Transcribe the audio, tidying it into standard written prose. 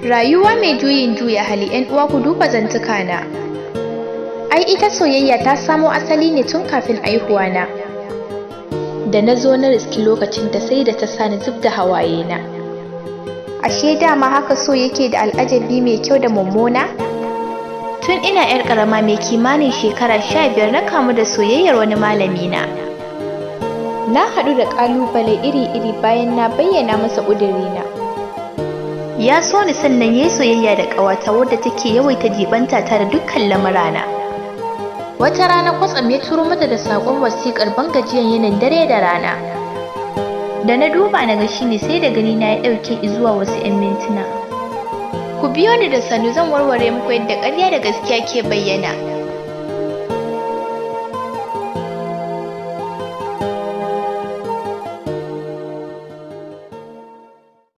Rayuwa mai juyin juya hali, 'yan uwa, ku duba zantuka na. Ai ita soyayya ta samo asali ne tun kafin aihuwa na. Da na zo na riski lokacin ta, sai da ta sani zub da hawaye na. Ashe dama haka so yake da al'ajabi, mai kyau da mummuna. Tun ina 'yar karama mai kimanin shekara 15 na kamu da soyayyar wani malami na. Na haɗu da ƙalubale iri-iri bayan na bayyana masa ƙudurina. Ya so ni, sannan ya yi soyayya da ƙawata wadda take yawaita jibanta ta da dukkan lamurana. Wata rana kwatsam ya turo mata da saƙon wasiƙar bangajiyan yinin dare da rana. Da na duba na ga shine, sai da gani na ya ɗauke zuwa wasu 'yan mintuna. Ku biyo ni da sannu, zan warware muku yadda ƙarya da gaskiya ke bayyana.